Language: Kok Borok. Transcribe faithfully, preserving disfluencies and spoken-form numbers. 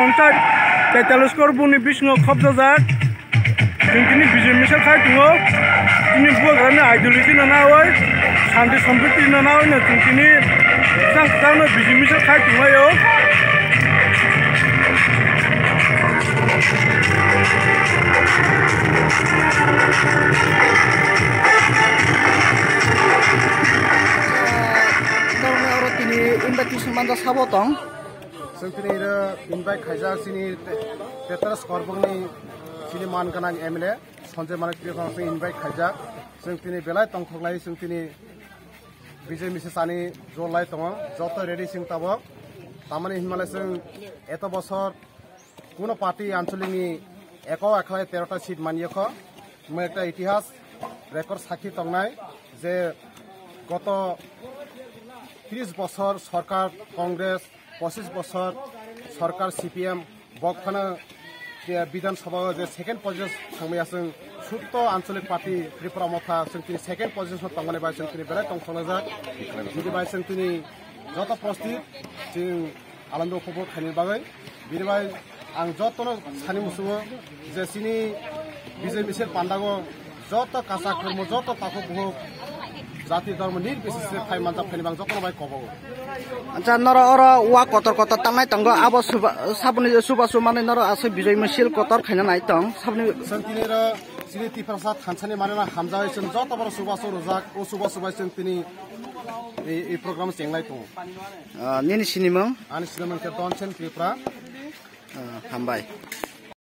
Panchayat tetalis korbungni bisingo khopjajak. Chwng tini bijai misil khai tongo. Tini bubagrani ideology no nawi, shanti sampriti no nawi no chwng tini bwsang kwchangno bijai misil khai tonglaio. Oro tini invitation manja sabo tong. Chwng tini oro invite khaijak chini te-, tetalis korbungni chini man gwnang M L A Sanjay Manik Tripura chwng invite khaijak. Chwng tini belai tongthok lai chwng tini bijai misil sani jor lai tongo. Joto ready chwng tabok. Tamani hinmale chwng eto bosor kuno party ancholikni eko ekhlai terota seat manyakho. Mo ekta itihas record sakhi tongnai je goto tris bosor sorkar Congress, pochis bosor sorkar C P M, bok phano je Bidhan Sabha o je second position thangmaya chwng sutto ancholik party Tripura Motha chwng tini second position o tongmani bai chwng tini belai tongthoknajak. Bini bai chwng tini joto prostit chwng alando khobor khaini bagwi. Bini bai ang jotono sani musugo je chini bijai misil pandago joto kasa khormo, joto takhuk buhuk, jati dhormo nirbises phai manjak phani bang jotono bai kobogo. Acha, noro oro wa kotor kotor tangnai tongo, abo suba-, saboni subasu manwi noro aswk bijai misil kotor khaina nai tong saboni. Chwng tini ro chini Tiprasa thansani manwi hamjagwi chwng joto borok subasu rwjak, o subasu bai chwng tini ei, ei program chenglai tongo. Ah, nini sinimung? Ani sinimung khe Donsen Tripura. Ah, hambai.